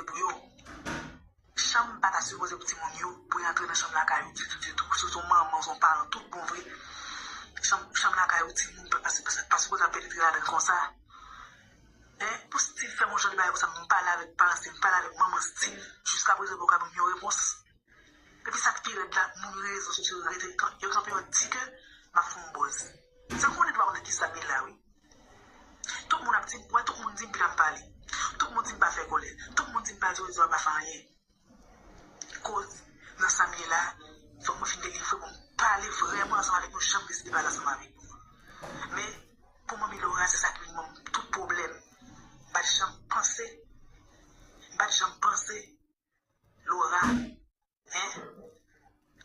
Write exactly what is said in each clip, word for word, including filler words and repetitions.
pou yo. Chanm pa ta sipoze pou timoun yo, pou y antre nan chanm lakay ou ditou, ditou. Si w se yon manman, se yon paran, tout bon vre. Chanm, chanm lakay ou, timoun pa, pa, pa, pa sipoze ap penetre ladan l konsa. Hein? Pou Steve fè m yon jan de bagay konsa, m pale avèk paran Steve, m pale avèk manman Steve, jiskaprezan poko ba m yon repons. Epi sa k pi rèd la, moun rezo sosyo yo rete, yo kanpe, yo di ke m ap fè yon buzz. Se konnen nou pa konnen kisa m ye la, wi. Tout moun ap di, wè, tout moun di m pita m pale. Tout moun di m pa fè kòlè. Tout moun di m pa di rezo a pa fè anyen. Koz, nan sa m ye la, fòk mwen fin delivre pou m pale vrèman ansanm avèk nou, jan m deside pale ansanm avèk nou. Men, pou Manmi Laura, se sa ki vin ban m tout pwoblèm. M pa t janm panse, m pa t janm panse Laura, hein?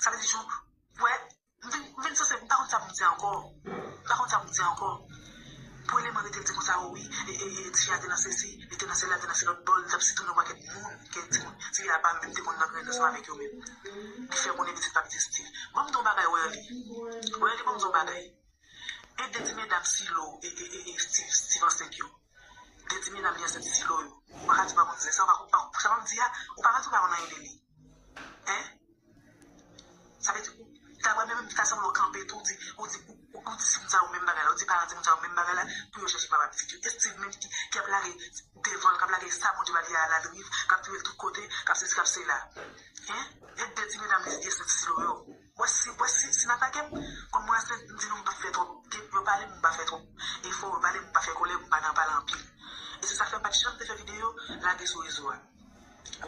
Sa vle di, jan, wè, m vin, m vin sanse, m pa konn sa pou m di ankò. M pa konn sa pou m di ankò. Pou eleman rete l di konsa, o wi, e, e, e, ti a te nan sesi, li te nan sela, li te nan se lòt bò, li t ap sitounen yon pakèt moun, ke timoun, ti a pa menm te konn nan grenn ansanm avèk yo menm. Li fè konnen pitit pa pitit Steve. Ban m di yon bagay, Werly. Werly, ban m di yon bagay. E de ti medam Silo, e, e, e, e, Steve, Steve ansent yo. De ti medam li ansent Silo yo. Ou pa ka di w pa konn zen sa, ou pa, ou pa, sa m ap di a, ou pa ka di w pa konn anyen de li. Hein? Sa vle di, ou ta wè menm ta sanble w kanpe tou, ou di, ou di, ou, ou, ou di timoun sa yo menm bagay la, ou di paran timoun sa yo menm bagay la, pou yo chèche papa pitit yo. E Steve menm ki, ki ap lage devan l, k ap lage sa Bondye ba li a aladriv, k ap touye l tout kote, k ap sesi, k ap sela. Hein? E de ti medam li ansent Silo yo. Wè si, wè si, si n atake m, kòm mwen ansent, m di nou m p ap fè twòp, yo pale m, m pa fè twòp efò, yo pale m, m pa fè kòlè, m pa nan pale anpil. E se sa fè m pa t janm te fè videyo, lage sou rezo a.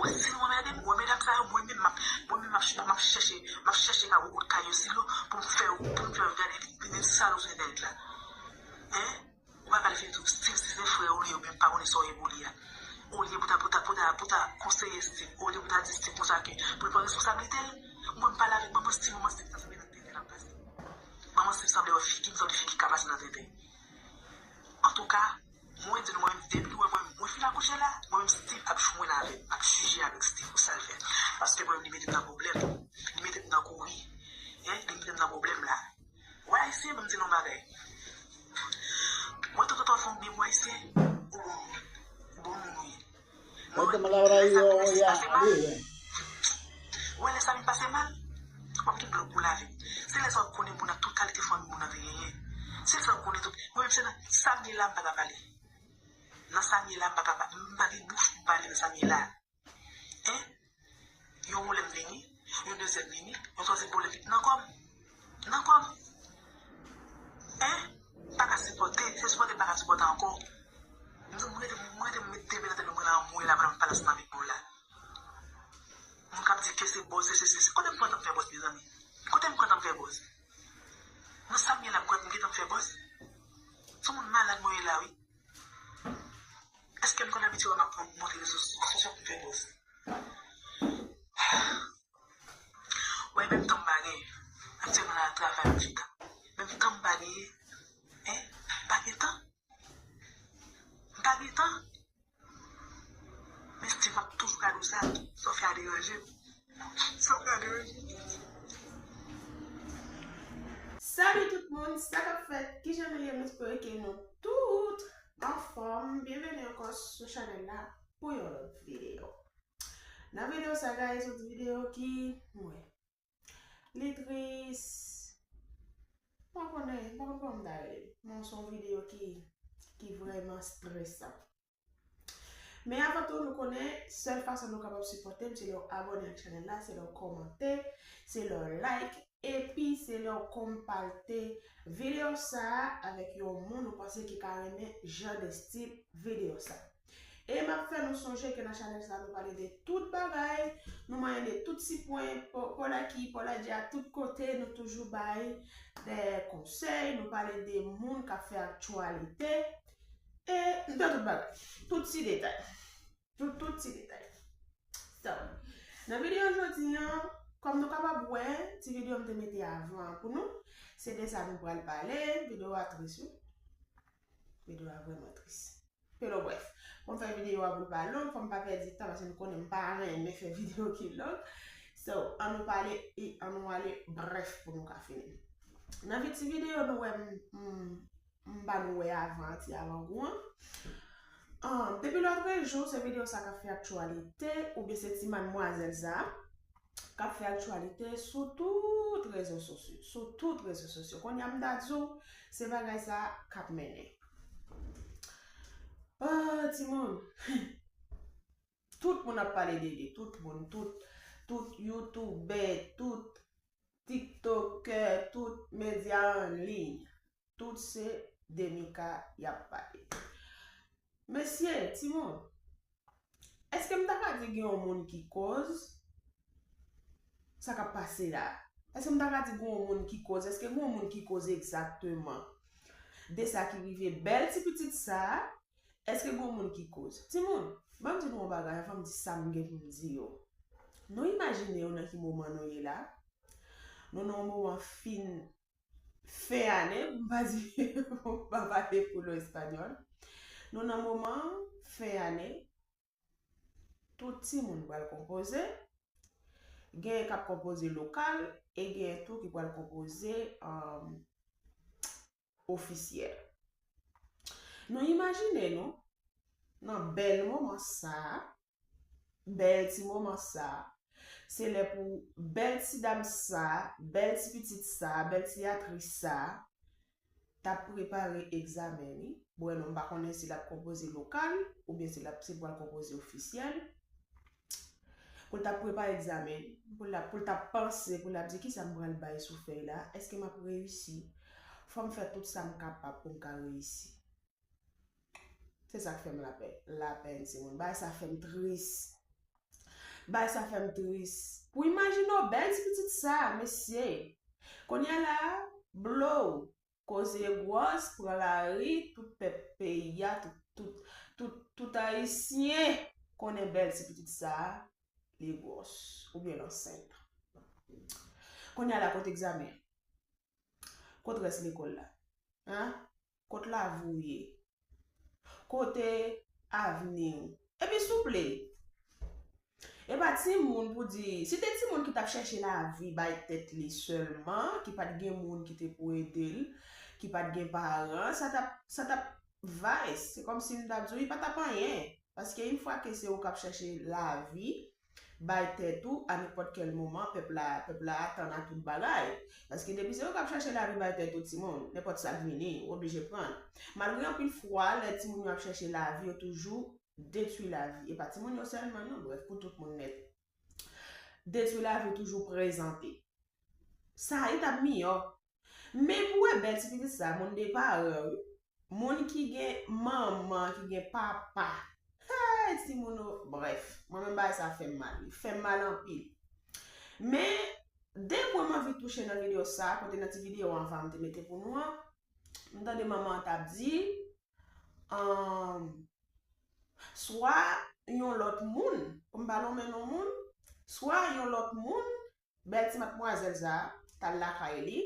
Wè si nou anmède m, wè medam sa yo, mwen menm m ap, mwen menm m ap, m ap chèche, m ap chèche ka wout kay yo Silo pou m fè, pou m fè yo gade li, li menm sa nou sou entènèt la. Hein? Ou pa pale fè tou, Steve, si se frè ou li ye, oubyen pa konnen sa w ye pou li a. Olye pou ta, pou ta, pou ta, pou ta konseye Steve, olye pou ta di Steve konsa ke pou l pran responsablite l, mwen m pale avèk manman Steve, manman Steve ta sanble nan tenten l ap pase. Manman Steve sanble wè figi m, sanble figi k ap pase nan tenten. Antouka, mwen di nou, mwen menm, depi lè mwen, mwen fin akouche la, mwen menm Steve ap jwenn avè m, m ap jije avèk Steve pou sa l fè. Paske mwen menm, li mete m nan pwoblèm, li mete m nan kouri, hein, li mete m nan pwoblèm la. Wè Ayisyen, ban m di nou yon bagay. Mwen, tout otan w fè yon byen pou Ayisyen, ou bon moun. Ou bon moun ou ye. Mwen, lè sa vin pase mal, ou wè lè sa vin pase mal, w ap gen blòk pou lave. Se lè sa w ap konnen moun nan tout kalite fanmi moun nan te genyen. Se lè sa w ap konnen tout. Mwen menm se nan sa m ye la, m pa ka pale. Nan sa m ye la, m pa ka pa, m pa gen bouch pou m pale nan sa m ye la. Hein? Yon pwoblèm vini, yon dezyèm vini, yon twazyèm pwoblèm vini. Nan kò m. Nan kò m. Hein? M pa ka sipòte, se sipòte m pa ka sipòte ankò. M di, mwen rete, mwen rete, mwen rete met de men nan tèt mwen, mwen la, mwen la, mwen pale ansanm avèk nou la. Moun k ap di ke se buzz, se, se, se, se. Kote m pran tan m fè buzz, mezanmi? Kote m pran tan m fè buzz? Nan sa m ye la, m pran, m gentan fè buzz? Se yon moun malad mwen ye la, wi. Èske m konn abitye wè m ap pran, monte rezo sosyo pou m fè buzz? Wè, menm tan m pa genyen. Aktyèlman la, travay m chita. Menm tan m pa genyen. Hein? M pa gen tan. M pa gen tan. Men Steve ap toujou ka di w sa. Sa w fè a deranje m. Sa w fè a deranje m. Salut tout moun, sa k ap fèt? Kijan nou ye? M espere ke nou tout anfòm. Byenveni ankò sou chanèl la pou yon lòt videyo. Nan videyo sa, guys, yon ti videyo ki, mwen, li tris. M pa konnen, m pa konn kòman m ta rele l. Men se yon videyo ki, ki vrèman stresan. Men avan tou, nou konnen, sèl fason nou kapab sipòte m, se lè w abòne ak chanèl la, se lè w kòmante, se lè w like, epi se lè w konpate videyo sa a avèk yon moun ou panse ki ka renmen jan de estil videyo sa. E m ap fè nou sonje ke nan chanèl sa, nou pale de tout bagay, nou manyen de tout ti pwen, po-, polaki, poladya, tout kote, nou toujou bay de konsèy, nou pale de moun k ap fè aktyalite, e de tout bagay, tout ti detay. Tout, tout ti detay. So, nan videyo jodi a, kòm nou kapab wè, ti videyo m te mete avan an pou nou, se de sa nou pral pale, videyo a tris, wi. Videyo a vrèman tris. Pero brèf, pou m fè videyo a pou l pa long, fò m pa pèdi tan, paske nou konnen m pa renmen fè videyo ki long. So, ann nou pale, e ann nou ale brèf pou nou ka fini. Nan vi-, ti videyo nou wè m, m, m ba nou wè avan, ti avan gou an. Ah, depi lòtrejou, se videyo sa k ap fè aktyalite, oubyen se ti madmwazèl sa k ap fè aktyalite sou tout rezo sosyo, sou tout rezo sosyo. Kounye a m ta di w, se bagay sa k ap mennen. Ah, timoun, tout moun ap pale de li, tout moun, tout, tout youtubè, tout tiktokè, tout medya an liy, tout se de Mika y ap pale. Mesye, timoun, èske m ta ka di gen yon moun ki koz sa k ap pase la? Èske m ta ka di gen yon moun ki koz? Èske gen yon moun ki koz egzakteman de sa ki rive bèl ti pitit sa a? Èske gen yon moun ki koz? Timoun, ban m di nou yon bagay anvan m di sa m gen pou m di yo. Nou imajine yo nan ki moman nou ye la? Nou nan yon moman fin fen ane, pou m pa di, pou m pa pale pou lo espanyòl. Nou nan moman fen ane, tout timoun pral konpoze, genyen k ap konpoze lokal, e genyen tou ki pral konpoze, um, ofisyèl. Nou imajine nou, nan bèl moman sa a, bèl ti moman sa a, se lè pou bèl ti dam sa a, bèl ti pitit sa a, bèl ti atris sa a, t ap prepare egzamen li. Bon, non, m pa konnen si l ap konpoze lokal, oubyen si l ap, si l pral konpoze ofisyèl. Pou l t ap prepare egzamen li, pou l ap, pou l t ap panse, pou l ap di, "Kisa m pral bay sou fèy la? Èske m ap reyisi? Fò m fè tout sa m kapab pou m ka reyisi." Se sa k fè m lapè, lapè, timoun. Bagay sa fè m tris. Bagay sa fè m tris. Pou imajine w bèl ti pitit sa, mesye. Kounye a la, blow, koze gwòs, pran lari, tout pèp peyi a, tout, tout, tout, tout ayisyen konnen bèl ti pitit sa, li gwòs, oubyen l ansent. Kounye a la, kote egzamen? Kot rès lekòl la? Hein? Kot lavi w ye? Kote avni w? Epi souple, e pa timoun pou di, si te timoun ki t ap chèche lavi bay tèt li sèlman, ki pa t gen moun ki te pou ede l, ki pa t gen paran, sa t ap, sa t ap vice. Se kòmsi m t ap di w, li pa t ap anyen. Paske yon fwa ke se ou k ap chèche lavi, bay tèt ou a nenpòt kèl moman, pèp la, pèp la atann a tout bagay. Paske depi se ou k ap chèche lavi bay tèt ou, timoun, nenpòt sa k vini, ou oblije pran. Malgre anpil fwa, lè timoun yo ap chèche lavi, yo toujou detwi lavi. E pa timoun yo sèlman, non, brèf, pou tout moun nèt. Detwi lavi toujou prezante. Sa a t ap miyò. Men pou wè bèl ti pitit sa, moun de paran, wi. Moun ki gen manman, ki gen papa. Hey, timoun o, brèf. Mwen menm bagay sa fè m mal, wi. Fè m mal anpil. Men, de pwen m anvi touche nan videyo sa, kote nan ti videyo anvan m te mete pou nou an, m tande manman an t ap di, um, swa yon lòt moun, pou m pa lonmen non moun, swa yon lòt moun, bèl ti madmwazèl sa, t al lakay li,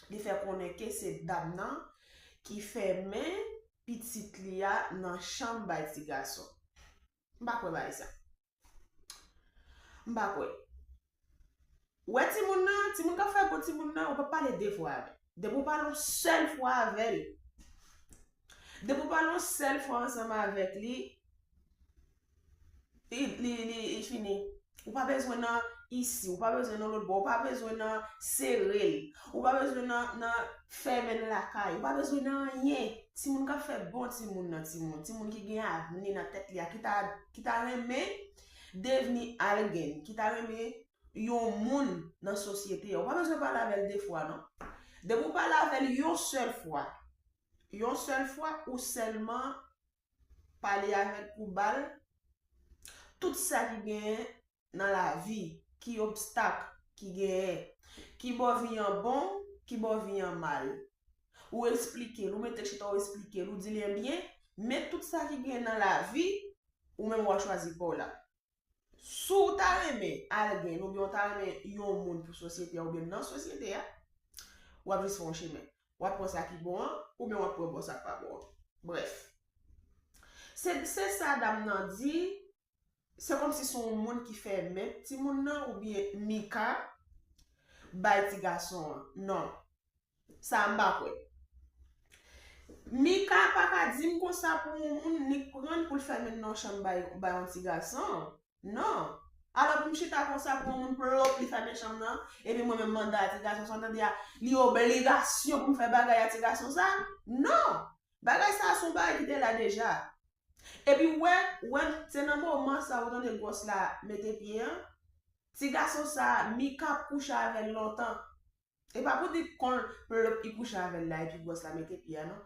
li fè konnen ke se dam nan ki fèmen pitit li a nan chanm bay ti gason. M pa kwè bagay sa. M pa kwè. Ou wè timoun nan, timoun k ap fè gwo timoun nan, ou p ap pale de fwa avè l. Depi w pale yon sèl fwa avè l, depi w pale yon sèl fwa ansanm avèk li, li, li, li, li fini. Ou pa bezwen nan isi, ou pa bezwen nan lòt bò, ou pa bezwen nan sere l, ou pa bezwen nan, nan fèmen l lakay, ou pa bezwen nan anyen. Timoun k ap fè bon timoun nan, timoun, timoun ki gen avni nan tèt li a, ki ta, ki ta renmen devni algen, ki ta renmen yon moun nan sosyete a. Ou pa bezwen pale avè l de fwa, non. Depi w pale avè l yon sèl fwa, yon sèl fwa, ou sèlman pale avè l pou ba l tout sa ki genyen nan lavi, ki obstak ki genyen, ki bò vi an bon, ki bò vi an mal. Ou esplike l, ou mete l chita, ou esplike l, ou di l, ebyen, men tout sa ki genyen nan lavi, ou menm w a chwazi pa w la. Si w ta renmen al gen, oubyen w ta renmen yon moun pou sosyete a, oubyen nan sosyete a, w ap jis fè yon chemen. W ap pran sa ki bon an, oubyen w ap pran bò sa k pa bon an. Brèf. Se, se sa dam nan di, se kòmsi se yon moun ki fè men timoun nan, oubyen Mika bay ti gason an. Non. Sa a m pa kwè. Mika pa ka di m konsa pou yon moun, li pran l pou l fèmen nan yon chanm bay, bay yon ti gason. Non. Alò pou m chita konsa pou yon moun plop, li fèmen chanm nan, epi mwen menm manda a ti gason sa, tande a, li obligasyon pou m fè bagay a ti gason sa? Non. Bagay sa a se yon bagay ki te la deja. Epi w wè, w wè, se nan moman sa ou tande gwòs la mete pye an, ti gason sa, Mika ap kouche avè l lontan. E pa pou di kon l, l kouche avè l la epi gwòs la mete pye a non.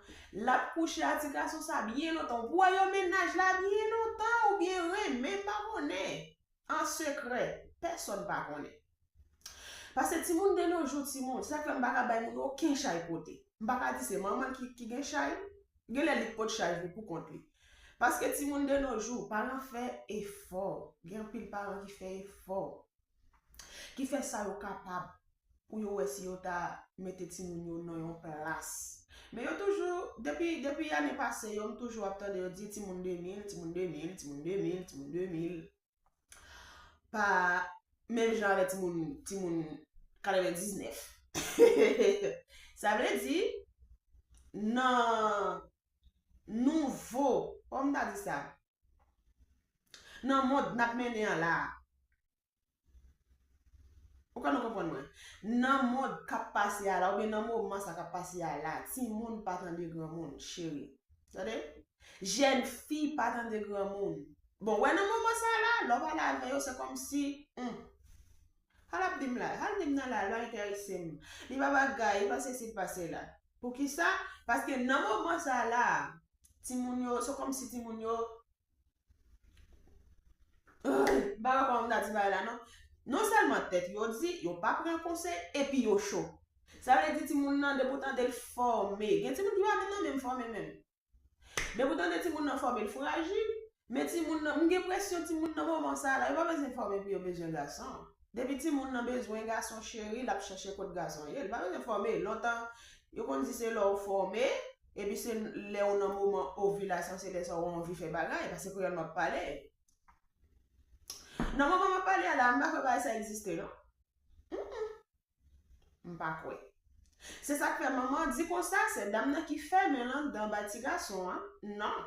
L ap kouche a ti gason sa byen lontan. Ou wè yo mennaj la byen lontan oubyen renmen, m pa konnen. An sekrè, pèsonn pa konnen. Paske timoun de nos jours, timoun, se sa k fè m pa ka bay moun okenn chay pote. M pa ka di se manman l ki, ki gen chay. Genlè li k pot chay li pou kont li. Paske timoun de nos jours, paran fè efò. Gen anpil paran ki fè efò, ki fè sa yo kapab pou yo wè si yo ta mete timoun yo nan yon plas. Men yo toujou, depi, depi ane pase yo, m toujou ap tande yo di timoun de mil, timoun de mil, timoun de mil, timoun de mil. Pa menm jan avè timoun, timoun katrevendiznèf. Sa vle di, nan nouvo, kòman m ta di sa? Nan mond n ap mennen an la a. Ou ka nou konprann mwen? Nan mond k ap pase a la, oubyen nan moman sa k ap pase a la, timoun pa tande granmoun, cheri. Tande? Jèn fi pa tande granmoun. Bon, wè nan moman sa la, lè w pale avè yo, se kòmsi, hmm. Sa l ap di m la, sa l di m nan la, li pa enterese m. Li pa bagay, li pa sesi, li pa sela. Poukisa? Paske nan moman sa la, timoun yo, se kòmsi timoun yo, m pa wè kòman m ta di bagay la non. Non sèlman tèt yo di, yo pa pran konsèy, epi yo cho. Sa vle di timoun nan, depi w tande l fòme. Gen timoun ki pa menm nan menm fòme menm. Depi w tande timoun nan fòme, l frajil. Men timoun nan, m gen enpresyon timoun nan moman sa la, yo pa bezwen fòme pou yo bezwen gason. Depi timoun nan bezwen gason cheri, l ap chèche kot gason ye. Li pa bezwen fòme. Lontan, yo konn di se lè w fòme, epi se lè w nan moman ovilasyon, se lè sa w anvi fè bagay, paske kreyòl m ap pale. Nan moman m ap pale a la, m pa kwè bagay sa egziste non. Mm-mm. M pa kwè. Se sa k fè manman di konsa, se dam nan ki fèmen l anndan bay ti gason an. Non.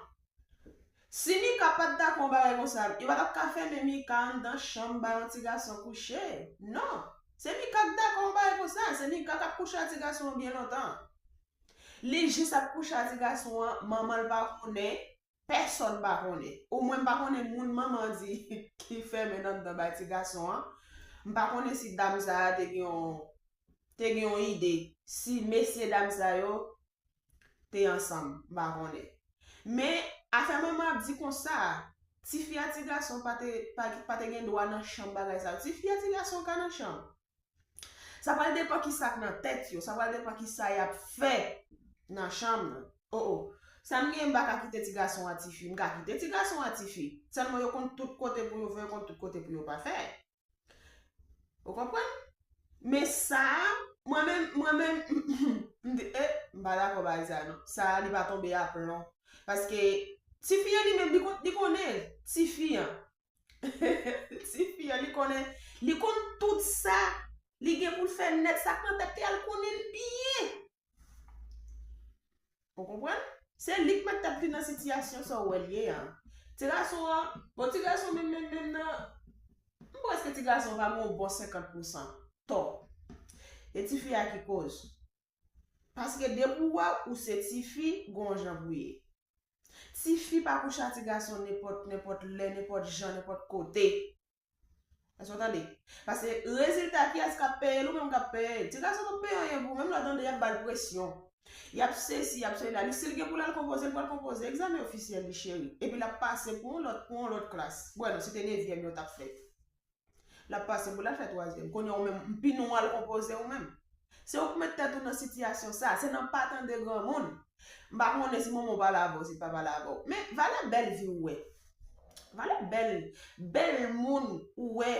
Si Mika pa t dakò yon bagay konsa, yo pa t ap ka fèmen Mika anndan chanm bay yon ti gason kouche. Non. Se Mika k dakò yon bagay konsa, se Mika k ap kouche a ti gason an byen lontan. Li jis ap kouche a ti gason an, manman l pa konnen, pèsonn pa konnen. Omwen m pa konnen moun manman di ki fèmen anndan bay ti gason an. M pa konnen si dam sa a te gen yon, te gen yon ide, si mesye dam sa yo te ansanm, m pa konnen. Men, afè manman ap di konsa, tifi a ti gason pa te, pa, pa te gen dwa nan chanm bagay sa yo. Tifi a ti gason ka nan chanm. Sa pral depann kisa k nan tèt yo, sa pral depann kisa y ap fè nan chanm nan. O, o. Sa m gen, m pa ka kite ti gason a tifi, m ka kite ti gason a tifi. Sèlman yo konn tout kote pou yo fè, yo konn tout kote pou yo pa fè. Ou konprann? Men sa, mwen menm, mwen menm, m di, e, m pa dakò bagay sa non. Sa, li pa tonbe aplon. Paske tifi an li menm, li kon-, li konnen, tifi an. Tifi an, li konnen, li konn tout sa li gen pou l fè nèt, sa k nan tèt li a, l konnen l byen. Ou konprann? Se li k met tèt li nan sitiyasyon sa w wè l ye a. Ti gason an, bon, ti gason menm, menm, menm nan, m prèske ti gason pa gen yon bon senkant pousan tò. E tifi a ki koz. Paske depi w wè ou se tifi, gon jan pou ye. Tifi pa kouche a ti gason nenpòt, nenpòt lè, nenpòt jan, nenpòt kote. Èske w tande? Paske rezilta, kiyès k ap peye l? Ou menm k ap peye l. Ti gason p ap peye anyen pou ou, menm lè w tande y ap ba l presyon. Y ap sesi, y ap sela. Li, si l gen pou l al konpoze, l pral konpoze egzamen ofisyèl li, cheri. Epi l ap pase pou yon lòt, pou yon lòt klas. Bon, non, se te nevyèm yo t ap fè. L ap pase pou l al fè twazyèm. Kounye a ou menm, pi nou al konpoze ou menm. Se ou k met tèt ou nan sitiyasyon sa. Se nan pa tande granmoun. M pa konnen si manman w pale avè w, si l pa pale avè w. Men valè bèl vi ou wè. Valè bèl, bèl moun ou wè,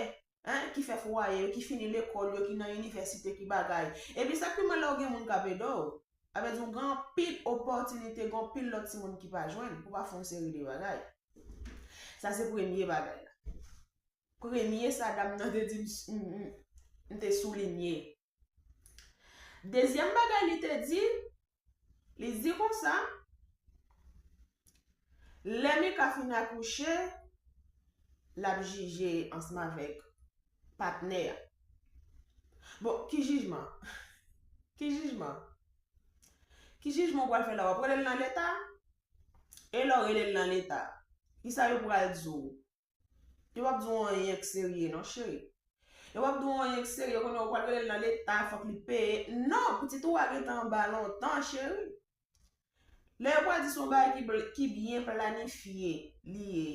en, ki fè fwaye yo, ki fini lekòl yo, ki nan inivèsite, ki bagay. Epi sa k pi mal la, ou gen moun k ap ede w. Sa vle di ou gen anpil opòtinite, gen anpil lòt timoun ki pa jwenn, pou w pa fè yon seri de bagay. Sa se premye bagay la. Premye sa dam nan te di m, m, m, m te soulinye. Dezyèm bagay li te di, li di konsa, Lè Mika fin akouche, l ap jije ansanm avèk patnè a. Bon, ki jijman? Ki jijman? Ki jijman w pral fè la? W ap rele l nan leta? E lè w rele l nan leta, kisa yo pral di w? Yo p ap di w anyen k serye non, cheri. Yo p ap di w anyen k serye, kounye a w pral rele l nan leta, fòk li peye. Non, pitit ou a gentan anba lontan, cheri. Lè yo pral di se yon bagay ki bl- ki byen planifye li ye.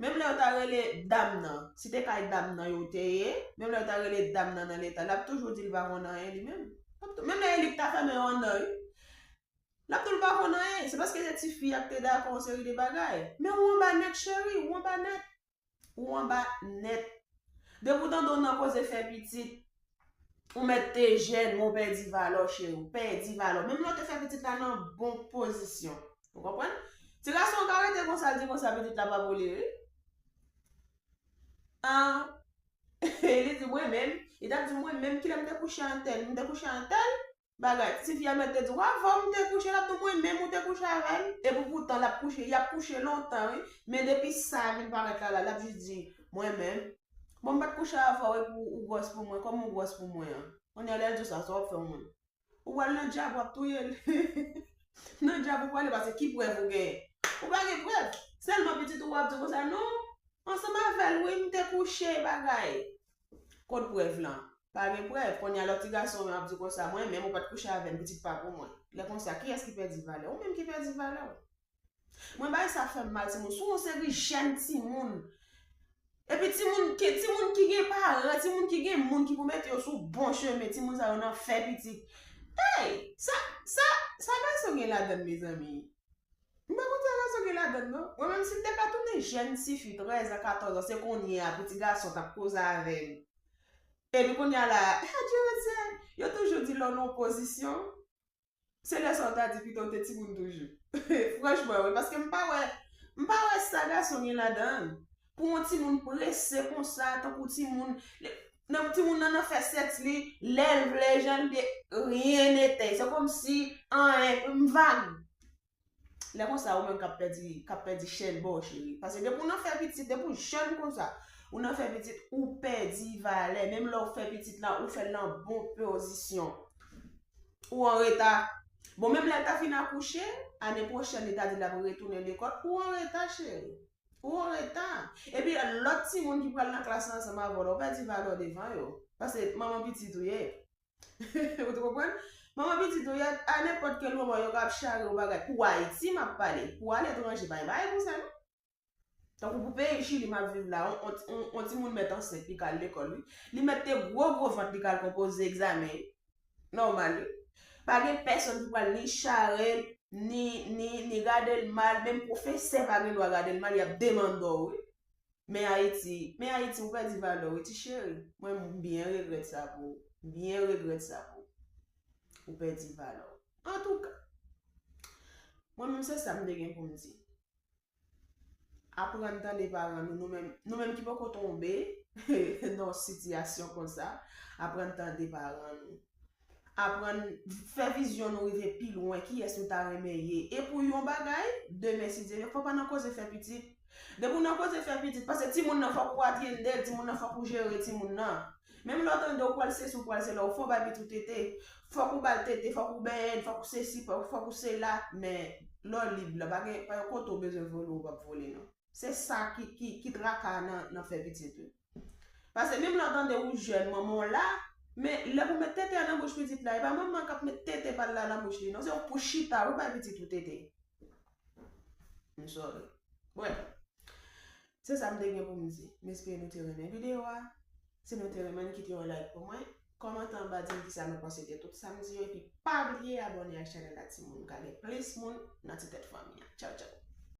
Menm lè yo ta rele dam nan, si te kay dam nan yo te ye, menm lè yo ta rele dam nan nan leta, l ap toujou di l pa konn anyen li menm. L ap tou- Menm lè e li k ta fèmen yo anndan, wi. L ap di w l pa konn anyen. Se paske se tifi a k te dakò yon seri de bagay. Men ou anba nèt, cheri, ou anba nèt. Ou anba nèt. Depi w tande w nan koze fè pitit, ou mèt te jèn, men w pèdi valè w, cheri. Ou pèdi valè w. Menm lè w te fè pitit la nan bon pozisyon. Ou konprann? Ti gason an ka rete konsa, l di konsa, pitit la pa pou li, wi. An, li di mwen menm, li t ap di mwen menm, kilè m te kouche an tèl, m te kouche an tèl bagay. Tifi a mèt te di w, avan m te kouche, l ap di w mwen menm ou te kouche avè l. Epi poutan, l ap kouche, y ap kouche lontan, wi. Men depi sa vin parèt la, la, l ap jis di, mwen menm. Bon, m pa t kouche avè w, epi ou gwòs pou mwen, kòman ou gwòs pou mwen an? Kounye a, lè l di w sa, sa w ap fè w menm? Ou pral nan dyab, w ap touye l. Nan dyab ou prale, paske ki prèv ou genyen? Ou pa gen prèv. Sèlman pitit ou ap di konsa, non, ansanm avè l, wi, m te kouche, bagay. Kot prèv lan? Pa gen prèv. Kounye a, lòt ti gason yo ap di konsa, mwen menm ou pa t kouche avè m, pitit pa pou mwen. Lè konsa, kiyès ki pèdi valè? Ou menm ki pèdi valè w. Mwen, bagay sa fè m mal, timoun. Si w yon seri jèn timoun, epi timoun ki, timoun ki gen paran, timoun ki gen moun ki pou mete yo sou bon chemen, timoun sa yo nan fè pitit. Ey, sa, sa, sa gason gen ladann, mezanmi? M pa konn sa gason gen ladann, non. Mwen menm, si m te ka tounen jèn tifi, trèz an, katòz an, se kounye a pou ti gason t ap koze avè m. Epi kounye a la, adye, mesye, yo toujou di lè w nan yon pozisyon, se lè sa w ta di pito w te timoun toujou. Franchman, wi, paske m pa wè, m pa wè sa gason gen ladan l. Pou yon timoun prese konsa, tankou timoun, nan timoun nan nan fè sèks li, lè l vle, jan l vle, rien n'était. Se kòmsi, anyen, m vag. Lè konsa, ou menm k ap pèdi, k ap pèdi chèn ba w, cheri. Paske depi w nan fè pitit, depi w jèn konsa, ou nan fè pitit, ou pèdi valè. Menm lè w fè pitit la, ou fè l nan bon pozisyon. Ou an reta. Bon, menm lè l ta fin akouche, ane pwochèn, li ta di l ap retounen lekòl, ou an reta, cheri. Ou an reta. Epi, lòt timoun ki pral nan klas la ansanm avè w la, ou pèdi valè w devan yo. Paske manman pitit ou ye. Ou te konprann? Manman pitit ou ye, a nenpòt kèl moman, yo ka ap chare w bagay. Pou Ayiti, m ap pale. Pou aletranje, pa gen bagay konsa, non. Tankou pou peyi Chili m ap viv la, on, on, on, on timoun mèt ansent, li ka al lekòl, wi. Li mèt te gwo, gwo vant, li ka al konpoze egzamen. Nòmal, wi. Pa gen pèsonn ki pral ni chare l, ni, ni, ni gade l mal, menm pwofesè pa gen dwa gade l mal, y ap demande w, wi. Men Ayiti, men Ayiti, ou pèdi valè w, wi, ti cheri. Mwen, m byen regrèt sa pou ou. M byen regrèt sa pou ou. Ou pèdi valè w. Antouka, mwen menm, se sa m te gen pou m di. Aprann tande paran nou, nou menm, nou menm ki poko tonbe nan yon sitiyasyon konsa, aprann tande paran nou. Aprann fè vizyon nou rive pi lwen, kiyès nou ta renmen ye. E pou yon bagay, demen, si Dye vle, fò pa nan koze fè pitit. Depi w nan koze fè pitit, paske timoun nan fòk ou atrende l, timoun nan fòk ou jere timoun nan. Menm lè w tande ou pral sesi, ou pral sela, ou fò bay pitit ou tete. Fòk ou ba l tete, fòk ou benyen l, fòk ou sesi, fòk, fòk ou sela. Men, lè w lib la, pa gen, pa gen kote w bezwen vole, ou p ap vole, non. Se sa ki, ki, ki traka nan, nan fè pitit, wi. Paske menm lè w tande ou jèn, manman w la, men lè pou met tete a nan bouch pitit la, e pa manman k ap met tete pa l la nan bouch li, non. Se ou k pou chita, wi, bay pitit ou tete. M sorry. Brèf. Se sa m te gen pou m di. M espere nou te renmen videyo a. Si nou te renmen l, kite yon like pou mwen. Kòmante anba, di m kisa nou panse de tout sa m di yo. Epi pa bliye abòne ak chanèl la, timoun. Ka gen plis moun nan ti tèt fanmi an. Tchaw, tchaw.